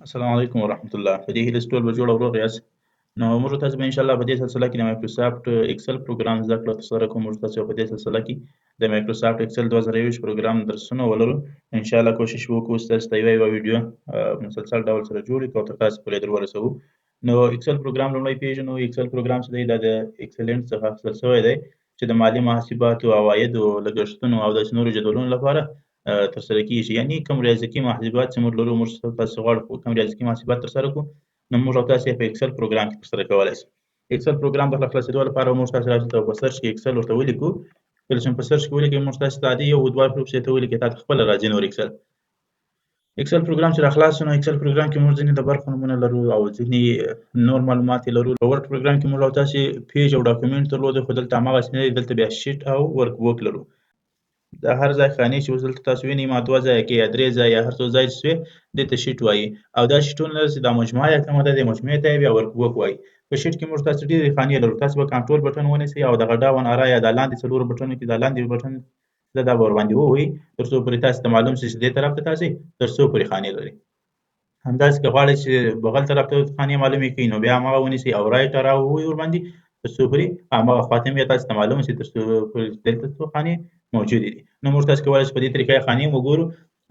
السلام علیکم ورحمت الله. په دې هیله چې ټول به جوړ او روغ یاست. نو موږ تاسو به ان شاء الله په دې سلسله کې د مایکروسافټ ایکسل پروګرام زده کړه ترسره کوو. موږ تاسو په دې سلسله کې د مایکروسافټ ایکسل 2021 پروګرام درسونه ولرو. ان شاء الله کوشش وکړو چې تاسو ته یوه یوه ویډیو مسلسل ډول سره جوړ کړو او تر تاسو پورې در ورسوو. نو ایکسل پروګرام لومړی پېژنو. ایکسل پروګرام چې دی دا د ایکسلنټ څخه اخیستل شوی دی چې د مالي محاسباتو، عوایدو، لګښتونو او داسې نورو جدولونو لپاره ترسره کیږي. یعنی کوم ریاضیکي محاسبات چې موږ لرو، موږ تاسو غواړو کوم ریاضیکي محاسبات ترسره کړو، نو موږ او تاسو یې په ایکسل پروګرام کې ترسره کولی شو. ایکسل پروګرام د خلاصېدو لپاره موږ تاسو راځو ته په search کې ایکسل ورته ولیکو. کله چې په search کې ولیکئ، موږ تاسو ته عادي یو دوه حروف چې ته ولیکې، تا ته خپله راځي. نور ایکسل پروګرام چې راخلاص شو، نو ایکسل پروګرام کې موږ ځینې د برخو نومونه لرو او ځینې نور معلومات یې لرو. په ورډ پروګرام کې موږ او تاسې page او document درلود، خو دلته هماغسې نه دی. دلته بیا sheet او workbook لرو. دا هر ځای خانې چې اوس دلته تاسو وینئ، ما دوه ځایه کې یا درې ځایه یا هر څو ځای چې شوې، دې ته sheet وایي. او دا sheet ونه چې دا مجموعه یا کومه ده، دې مجموعې ته یې بیا workbook وایي. په sheet کې موږ تاسو ډېرې خانې لرو. تاسو به control button ونیسئ او دغه down arrow یا دا لاندې څلورو بټنو کې دا لاندې بټن دا به ورباندې ووهئ، تر څو پورې تاسو ته معلوم شي چې دې طرف ته تاسې تر څو پورې خانې لرئ. همداسې که غواړئ چې بغل طرف ته خانې معلومې کړئ، نو بیا هماغه ونیسئ او right arrow ووهئ ورباندې، تر څو پورې هماغه خواته هم بیا تاسو ته معلوم شي تر څو پورې دلته څو خانې موجودې دي. نو موږ تاسو کولی شو په دې طریقه خانې وګورو.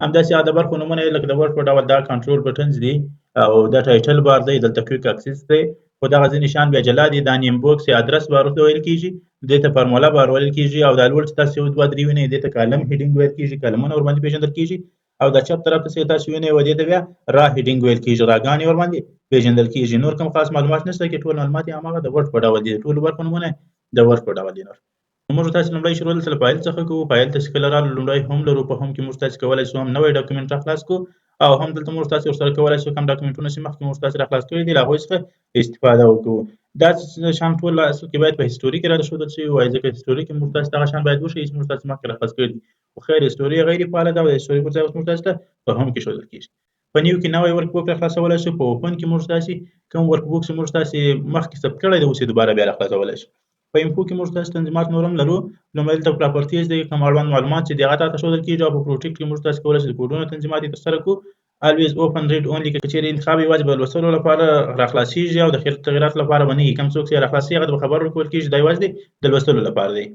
همداسې هغه د برخو نومونه یې لکه د Word په ډول دا control buttons دي او دا title bar دی، دلته quick access دی، خو دغه ځینې شیان بیا جلا دي. دا name box یا address bar ورته ویل کېږي، دې ته formula bar ویل کېږي، او دا لوړ چې تاسو یو دوه درې وینئ دې ته column heading ویل کېږي، کالمونه ورباندې پېژندل کېږي. او دا چپ طرف ته چې تاسو وینئ و دې ته بیا row heading ویل کېږي، row ګانې ورباندې پېژندل کېږي. نور کوم خاص معلومات نشته کې ټول معلومات یې هماغه د Word په ډول دي، ټولو برخو نومونه د Word په ډول دي. نور موږ تاسو لومړی شروع دلته له فایل څخه کوو. فایل ته چې کله رالو، لومړی home لرو. په home کې موږ تاسو کولی شو هم نوی document راخلاص کړو او هم دلته موږ تاسو ورسره کولی شو کوم document ونه چې مخکې موږ تاسو راخلاص کړي دي له هغوی څخه استفاده وکړو. دا شیان ټول اصل کې باید په history کې راته ښودل شوي وای، ځکه history کې موږ تاسو دغه شیان باید وښیي چې موږ تاسو مخکې راخلاص کړي دي. خو خیر، history غیر فعاله ده او د history پر ځای اوس موږ تاسو ته په home کې ښودل کېږي. په new کې نوی workbook راخلاصولی شو. په open کې موږ تاسو کوم workbook چې موږ تاسو مخکې ثبت کړی دی اوس یې دوباره بیا راخلاصولی شو. په info کې موږ تاسو تنظیمات نور هم لرو. لومړی دلته properties دی، کوم اړوند معلومات چې دی هغه تاته ښودل کېږي. او په protect کې موږ تاسو کولی شو د کوډونو تنظیمات یې ترسره کړو. always open read only که چیرې انتخاب یوازې به لوستلو لپاره راخلاصېږي او د تغییراتو لپاره به نه وي. کوم څوک چې راخلاصېږي هغه ته به خبر ورکول کېږي، دا یوازې د لوستلو لپاره دی.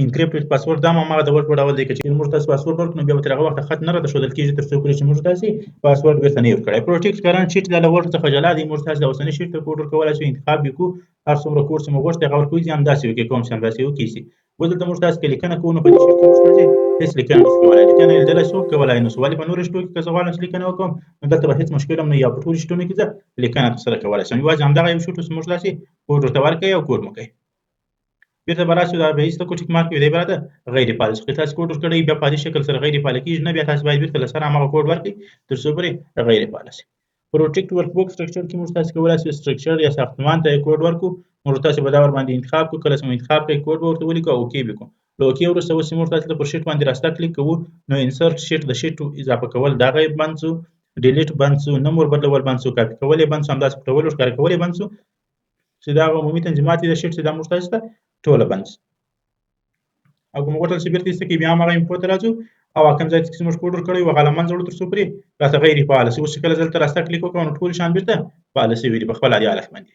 encrypt with password دا هم هماغه د Word په ډول دی، که چیرې موږ تاسو پاسورډ ورکړو نو بیا به تر هغه وخته خط نه راته ښودل کېږي تر څو پورې چې موږ تاسو پاسورډ بیرته نه یې ورکړی. protect current sheet دا له Word څخه جلا دی، موږ تاسو د اوسني sheet ته کوډ ورکولی شو، انتخاب یې کړو، هر څومره کوډ چې مو غوښتی هغه ورکوي، همداسې وکړي، کوم چې همداسې وکړي شي. اوس دلته موږ تاسو که لیکنه کوو نو په دې sheet کې موږ تاسو هېڅ لیکنه نشو کولی، لیکنه یې لیدلی شو کولی نه شو. ولې په نورو sheet ونو کې که زه غواړم چې لیکنه وکړم نو دلته به هېڅ مشکل هم نه وي، او په ټولو sheet ونو کې زه لیکنه ترسره کولی شم. یوازې همدغه یو sheet اوس موږ تاسو کوډ ورته ورکوي او کوډ مو کوي. بیرته به راشو، دا به هېڅ ټیک مارک وي، دی به راته غیر فعال شي. که تاسو کوډ ورکړی بیا په عادي شکل سره غیر فعال کېږي نه، بیا تاسو باید بیرته له سره هماغه کوډ ورکړئ تر څو پورې غیر فعال شي. protect workbook structure کې موږ تاسو کولی شو structure یا ساختمان ته یې کوډ ورکړو. موږ تاسو به دا ورباندې انتخاب کړو، کله چې مو انتخاب کړئ کوډ به ورته ولیکو او okay به کړو. له okay وروسته اوس موږ تاسو ته پر sheet باندې راسته کلیک کوو، نو insert sheet د sheet اضافه کول دا غیب بند شو، delete بند شو، نوم ور بدلول بند شو، کاپي کول یې بند شو، همداسې پټول او ښکاره کول یې بند شو، چې دا عمومي تنظیمات دي د sheet چې دا موږ تاسو ته ټوله بند شي. او که مو غوښتل چې بیرته ایسته کړي بیا هماغه info ته راځو او کوم ځای چې موږ کوډ ورکړی و هغه له منځه وړو تر څو پورې راته غیر فعال شي. اوس چې کله زه دلته راسته کلیک وکړم نو ټول شیان بیرته فعال شوي دي په خپل عادي حالت باندې.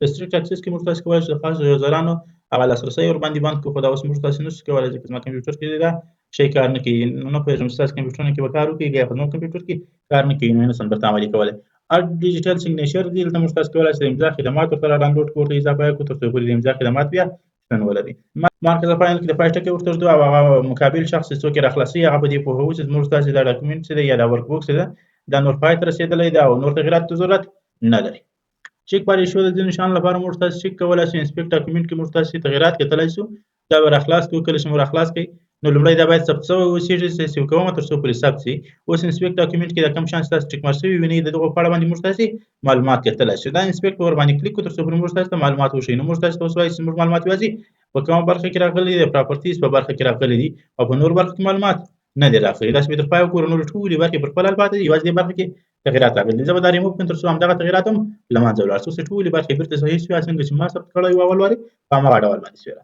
restrict access کې موږ تاسو کولی شو د خاصو user انو هغه لاسرسی ورباندې بند کړو، خو دا اوس موږ تاسو نشو کولی ځکه زما کمپیوټر کې دا شی کار نه کوي. نو نه پوهېږم چې ستاسو کمپیوټرونو کې به کار وکړي یا خو زما کمپیوټر کې کار نه کوي، نو یې نشم درته عملي کولی. add digital signature دی، دلته موږ تاسو کولی شئ د امضا خدمات ورته را ډاونلوډ کړو، ورته اضافه یې کړو تر څو پورې د امضا خدمات بیا شتون ولري. mark as final کې د پای ټکی ورته ږدو او هغه مقابل شخص چې څوک یې راخلاصوي هغه په دې پوهوو چې زموږ تاسو دا document څه دی یا دا workbook څه ده، دا نور پای ته رسېدلی دی او نور تغییرات ته ضرورت نه لري. check for issue د ځینو شیانو لپاره موږ تاسو چک کولی شو. inspect document کې موږ تاسو تغییرات کتلی شو، دا به راخلاص کړو. کله چې مو راخلاص کړئ نو لومړی دا باید ثبت شوی اوسېږي چې save کوم تر څو پورې ثبت شي. اوس inspect document کې دا کوم شیان چې تاسو tick mark شوي وینئ د دغو په اړه باندې موږ تاسو معلومات کتلی شو. دا inspect ور باندې کلیک کړو تر څو پورې موږ تاسو ته معلومات وښیي. نو موږ تاسو ته اوس وایي چې موږ معلومات یوازې په کومه برخه کې راغلي دي، د properties په برخه کې راغلي دي او په نورو برخو کې معلومات نه دي راغلي. داسې به تر پایه وګورو، نور ټولې برخې پر خپل حال پاتې دي، یوازې دې برخه کې تغییرات راغلي دي. زه به دا ریموو کړم تر څو همدغه تغییرات هم له منځه ولاړ شي. اوس ټولې برخې بیرته صحیح شوې، څنګه چې ما ثبت کړی و اول وارې په هماغه ډول باندې شوې.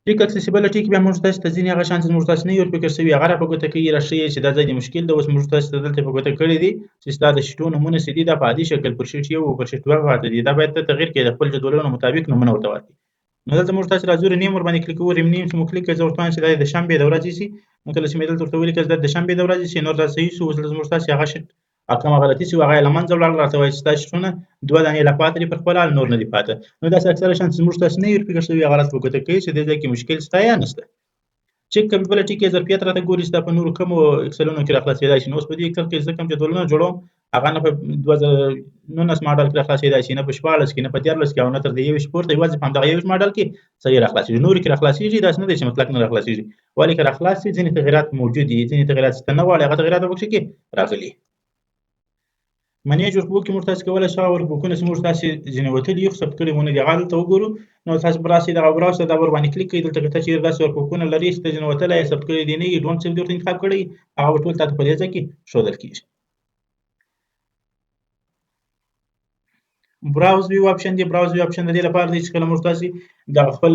Check accessibility کې بیا موږ تاسو ته ځینې هغه شیان چې موږ تاسو نه یو فکر شوي هغه را په ګوته کوي، راښیي چې دا ځای دې مشکل دی. اوس موږ تاسو ته دلته په ګوته کړي دي چې ستا د شیټو نومونه څه دي، دا په عادي شکل پر شیټ 1 او پر شیټ 2 پاته دي، دا باید ته تغییر کړې، د خپل جدولونو مطابق نومونه ورته ورکړي. نو دلته موږ تاسو راځو rename ورباندې کلیک کوو، rename چې مو کلیک کړ، زه ورته وایم چې دا د شنبې د ورځې شي. نو کله چې مې دلته ورته ولیکل دا د شنبې د ورځې شي، نور دا صحیح شو. اوس دلته موږ تاسو هغه شیټ کومه غلطي چې وه هغه یې له منځه ولاړه، راته وایي چې ستا شیټونه 2 دانې لا پاته دي پر خپل حال، نور نه دي پاته. نو داسې اکثره شیان چې موږ تاسو نه یو فکر شوي هغه راته په ګوته کوي چې دې ځای کې مشکل شته یا نشته. Check capability کې ظرفیت راته ګوري چې دا په نورو کومو اکسلونو کې راخلاصېدای شي. نو اوس په دې اکسل کې زه کوم جدولونه جوړوم هغه نه په 2019 ماډل کې راخلاصېدای شي، نه په 16 کې، نه په 13 کې، او نه تر دې 21 پورته، یوازې په همدغه 21 ماډل کې صحیح راخلاصېږي. نورو کې راخلاصېږي داسې نه دی چې مطلق نه راخلاصېږي، ولې که راخلاص شي ځینې تغیرات موجود دي، ځینې تغیرات چې ته نه غواړې هغه تغیرات به پکښې کې راغلي. Manage workbook کې موږ تاسو کولی شو هغه ورکبوکونه چې موږ تاسو ځینې وتلي یو خو ثبت کړي مو نه دي هغه دلته وګورو. نو تاسو به راسئ دغه browse ته دا ورباندې کلیک کړئ، دلته که ته چېرې داسې ورکبوکونه لرې چې ته ځینې وتلی یې ثبت کړي دي نه وي، don't save دې ورته انتخاب کړی، هغه به ټول تاته په دې ځای کې ښودل کېږي. Browse view option دی، browse view option د دې لپاره دی چې کله موږ تاسو دغه خپل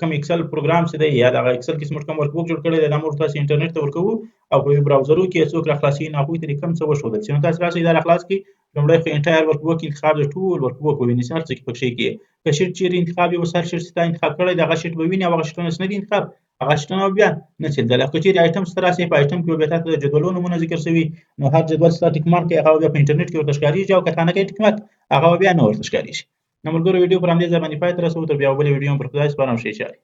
کوم اکسل پروګرام چې دی یا دغه اکسل کې چې موږ کوم workbook جوړ کړی دی دا موږ تاسو انټرنیټ ته ورکوو او په براوزرو کې څوک راخلاصوي نو هغوی ته دې کوم څه وښودل شي. نو تاسو راشئ دا راخلاص کړئ، لومړی خو entire workbook انتخاب دی، ټول workbook ووینئ چې هر څه کې پکښې کې که sheet چیرې انتخاب وي، اوس هر sheet چې تا انتخاب کړی دی هغه sheet به ویني او هغه شیټونه چې نه دي انتخاب هغه شیټونه به بیا نه شي لیدلی. که چیرې item ته راشئ په item کې به بیا تاته د جدولونو نومونه ذکر شوي، نو هر جدول چې تا tick mark کوي هغه به بیا په انټرنیټ کې ورته ښکارېږي او که تا نه کوي tick mark هغه به بیا نه ورته ښکارېږي. نو ملګرو ویډیو پر همدې ځای باندې پای ته رسوو، تر بیا بلې ویډیو هم پر خدای سپارم، ښې چارې.